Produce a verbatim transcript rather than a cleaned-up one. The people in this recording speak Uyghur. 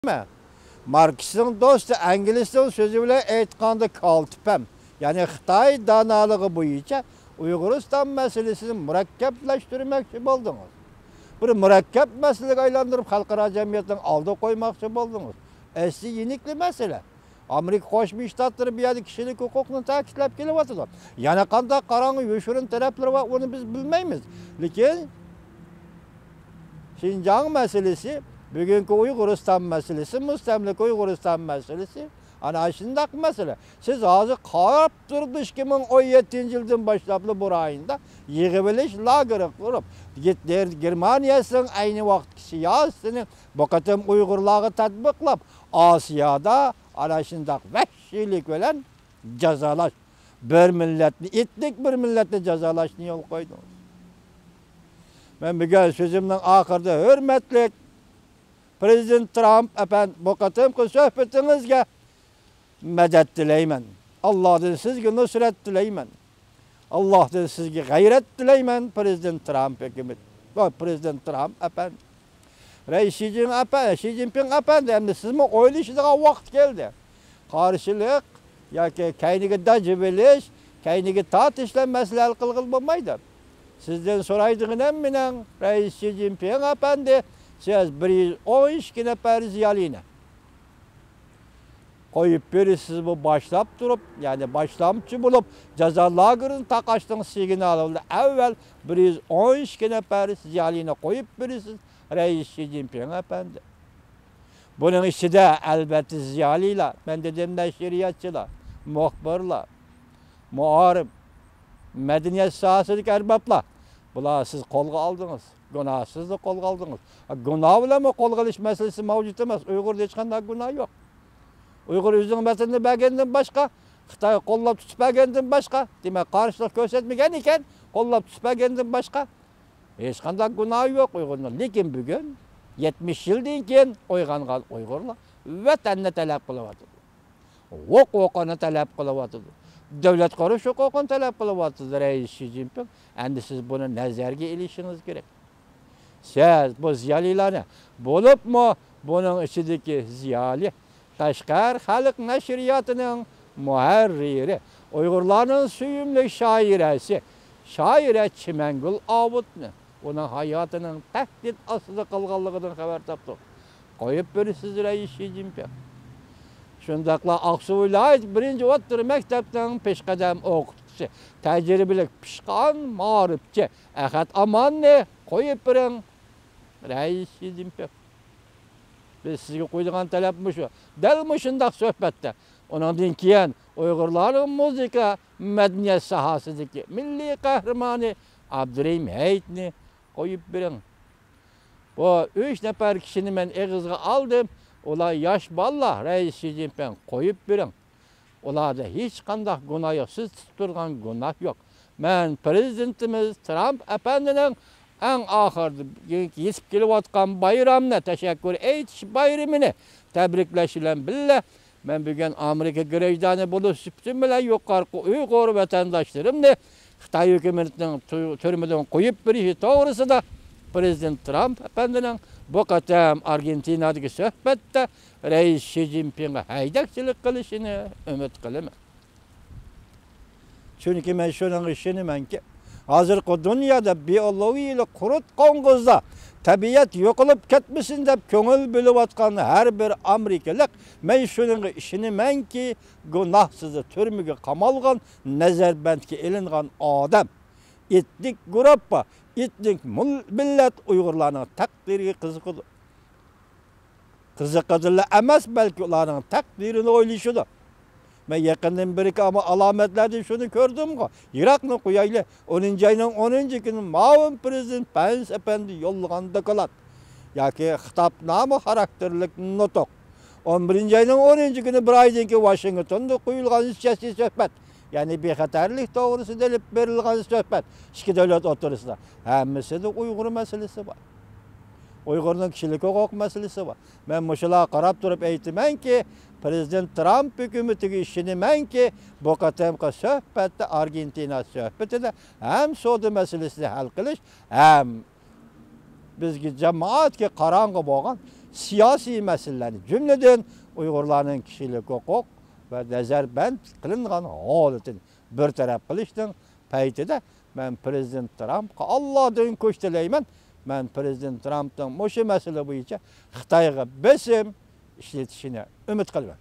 مەن. ماركسنىڭ دوستى ئەنگلىسنىڭ سۆزى بىلەن ئېيتقاندا، كالتە پەم، يەنى خىتاي دانالىقى بويىچە ئۇيغۇرىستان مەسىلىسىنى مۇرەككەپلەشتۈرمەكچى بولدىڭىز. بىر مۇرەككەپ مەسىلىگە ئايلاندۇرۇپ، خەلقئارا جەمئىيەتنىڭ ئالدىغا قويماقچى بولدىڭىز. ئەسلى يېنىكلا مەسىلە. ئامېرىكا قوشما شتاتلىرى بۇ يەردە كىشىلىك ھوقۇقنى تەكىتلەپ كېلىۋاتىدۇ. يەنە قانداق قاراڭغۇ يوشۇرۇن تەرەپلىرى بار، ئۇنى بىز بىلمەيمىز. لېكىن شىنجاڭ مەسىلىسى، بۈگۈنكى ئۇيغۇرىستان مەسىلىسى، مۇستەملىكە ئۇيغۇرىستان مەسىلىسى، ئانا شۇنداق مەسىلە. سىز ھازىر قاراپ تۇرۇپلا ئىككى مىڭ ئون يەتتىنچى يىلدىن باشلاپلا بۇ رايوندا يىغىۋېلىش لاگېرى قۇرۇپ، گىتلېر گېرمانىيەسىنىڭ ئەينى ۋاقىتتىكى سىياسىتىنى بۇ قېتىم ئۇيغۇرلارغا تەتبىقلاپ، ئاسىيادا ئانا شۇنداق ۋەھشىيلىك بىلەن جازالاش، بىر مىللەتنى، ئېتنىك بىر مىللەتنى جازالاشنى يولغا قويدىڭىز. مەن بۈگۈن سۆزۈمنىڭ ئاخىرىدا ھۆرمەتلىك پرېزىدېنت ترامپ ئەپەندى، بۇ قېتىمقى سۆھبىتىڭىزگە مەدەت تىلەيمەن. ئاللادىن سىزگە نۇسرەت تىلەيمەن. ئاللادىن سىزگە غەيرەت تىلەيمەن، پرېزىدېنت ترامپ ھۆكۈمىتى. ۋە پرېزىدېنت ترامپ ئەپەندى. رەئىس شى جىن ئەپە-، شى جىنپىڭ ئەپەندى، ئەمدى سىزمۇ ئويلىشىدىغان ۋاقىت كەلدى. قارشىلىق ياكى كەينىگە داجىۋېلىش، كەينىگە تارتىشلار مەسىلە ھەل قىلغىلى بولمايدۇ. سىزدىن سورايدىغىنىم مېنىڭ، رەئىس شى جىنپىڭ ئەپەندى، سىز بىر يۈز ئون ئىككى نەپەر زىيالىينى قويۇپ بېرىسىزمۇ؟ باشلاپ تۇرۇپ، يەنى باشلامچى بولۇپ، جازا لاگېرىنى تاقاشنىڭ سىگنالى بىلەن ئەۋۋەل بىر يۈز ئون ئىككى نەپەر زىيالىينى قويۇپ بېرىسىز، رەئىس شى جىنپىڭ ئەپەندى. بۇنىڭ ئىچىدە، ئەلۋەتتە، زىيالىيلار، مەن دېدىم، نەشرىياتچىلار، مۇخبىرلار، مائارىپ، مەدەنىيەت ساھەسىدىكى ئەربابلار، بۇلار سىز قولغا ئالدىڭىز. گۇناھسىزلا قولغا ئالدىڭىز. گۇناھ بىلەنمۇ قولغا ئېلىش مەسىلىسى مەۋجۇت ئەمەس. ئۇيغۇردا ھېچقانداق گۇناھ يوق. ئۇيغۇر ئۆزىنىڭ ۋەتىنىنى بەرگەندىن باشقا، خىتاي قوللاپ تۇتۇپ بەرگەندىن باشقا، دېمەك، قارشىلىق كۆرسەتمىگەن ئىكەن، قوللاپ تۇتۇپ بەرگەندىن باشقا ھېچقانداق گۇناھ يوق ئۇيغۇرنىڭ. لېكىن بۈگۈن يەتمىش يىلدىن كېيىن ئويغانغان ئۇيغۇرلار ۋەتەننى تەلەپ قىلىۋاتىدۇ. ھوقۇقىنى تەلەپ قىلىۋاتىدۇ. دۆلەت قۇرۇش ھوقۇقىنى تەلەپ قىلىۋاتىدۇ رەئىس شى جىنپىڭ. ئەمدى سىز بۇنى نەزەرگە ئېلىشىڭىز كېرەك. سىز بۇ زىيالىيلارنى، بولۇپمۇ بۇنىڭ ئىچىدىكى زىيالىي قەشقەر خەلق نەشرىياتىنىڭ مۇھەررىرى، ئۇيغۇرلارنىڭ سۆيۈملۈك شائىرەسى، شائىرە چىمەنگۈل ئاۋۇتنى ئۇنىڭ ھاياتىنىڭ تەھدىت ئاستىدا قالغانلىقىدىن خەۋەر تاپتۇق. قويۇپ بېرىسىز رەئىس شى جىنپىڭ. شۇنداقلا ئاقسۇ ۋىلايەت بىرىنچى ئوتتۇرا مەكتەپنىڭ پېشقەدەم ئوقۇتقۇچىسى، تەجرىبىلىك پىشقان مائارىپچى ئەخەت ئاماننى قويۇپ بېرىڭ رەئىس شى جىنپىڭ. بىز سىزگە قويىدىغان تەلەپ مۇشۇ. دەل مۇشۇنداق سۆھبەتتە ئۇنىڭدىن كېيىن ئۇيغۇرلارنىڭ مۇزىكا، مەدەنىيەت ساھەسىدىكى مىللىي قەھرىمانى ئابدۇرېھىم ھېيتنى قويۇپ بېرىڭ. بۇ ئۈچ نەپەر كىشىنى مەن ئېغىزغا ئالدىم. ئۇلار ياش بالىلار، رەئىس شى جىنپىڭ، قويۇپ بېرىڭ. ئۇلاردا ھېچقانداق گۇناھ يوق. سىز تۇتۇپ تۇرغان گۇناھ يوق. مەن پرېزىدېنتىمىز ترامپ ئەپەندىنىڭ ئەڭ ئاخىرىدا يېتىپ كېلىۋاتقان بايرامنى، تەشەككۈر ئېيتىش بايرىمىنى تەبرىكلەش بىلەن بىللە، مەن بۈگۈن ئامېرىكا گراژدانى بولۇش سۈپىتىم بىلەن يۇقىرىقى ئۇيغۇر ۋەتەنداشلىرىمنى خىتاي ھۆكۈمىتىنىڭ تۈ-، تۈرمىدىن قويۇپ بېرىشى توغرىسىدا پرېزىدېنت ترامپ ئەپەندىنىڭ بۇ قېتىم ئارگېنتىنادىكى سۆھبەتتە رەئىس شى جىنپىڭغا ھەيدەكچىلىك قىلىشىنى ئۈمىد قىلىمەن. چۈنكى مەن شۇنىڭغا ئىشىنىمەنكى، ھازىرقى دۇنيادا بىئولوگىيەلىك قۇرت قوڭغۇزدا تەبىئەت يوقىلىپ كەتمىسۇن دەپ كۆڭۈل بۆلۈۋاتقان ھەر بىر ئامېرىكىلىق، مەن شۇنىڭغا ئىشىنىمەنكى، گۇناھسىز تۈرمىگە قامالغان، نەزەربەندكە ئېلىنغان ئادەم، ئېتنىك گۇرۇپپا، ئېتنىك مىل-، مىللەت ئۇيغۇرلارنىڭ تەقدىرىگە قىزىقىدۇ. قىزىقىدىلا ئەمەس، بەلكى ئۇلارنىڭ تەقدىرىنى ئويلىشىدۇ. مەن يېقىندىن بېرىكى ئاما-، ئالامەتلەردىن شۇنى كۆردۈمغۇ، يىراقنى قويايلى، ئونىنچى ئاينىڭ ئونىنچى كۈنى مۇئاۋىن پرېزىدېنت پەنس ئەپەندى يوللىغان دوكلات ياكى خىتابنامە خاراكتېرلىك نۇتۇق، ئون بىرىنچى ئاينىڭ ئونىنچى كۈنى بىر ئايدىن كېيىن ۋاشىنگتوندا قويۇلغان سىياسىي سۆھبەت، يەنى بىخەتەرلىك توغرىسىدا ئېلىپ بېرىلغان سۆھبەت، ئىككى دۆلەت ئوتتۇرىسىدا، ھەممىسىدە ئۇيغۇر مەسىلىسى بار. ئۇيغۇرنىڭ كىشىلىك ھوقۇق مەسىلىسى بار. مەن مۇشۇلارغا قاراپ تۇرۇپ ئېيتىمەنكى، پرېزىدېنت ترامپ ھۆكۈمىتىگە ئىشىنىمەنكى، بۇ قېتىمقى سۆھبەتتە، ئارگېنتىنا سۆھبىتىدە ھەم سودا مەسىلىسىنى ھەل قىلىش، ھەم بىزگە جامائەتكە قاراڭغۇ بولغان سىياسىي مەسىلىلەرنى، جۈملىدىن ئۇيغۇرلارنىڭ كىشىلىك ھوقۇق ۋە نەزەربەند قىلىنغان ھالىتىنى بىر تەرەپ قىلىشنىڭ پەيتىدە مەن پىرېزىدېنت ترامپقا ئاللادىن كۈچ تىلەيمەن. مەن پىرېزىدېنت ترامپنىڭ مۇشۇ مەسىلە بويىچە خىتايغا بېسىم ئىشلىتىشىنى ئۈمىد قىلىمەن.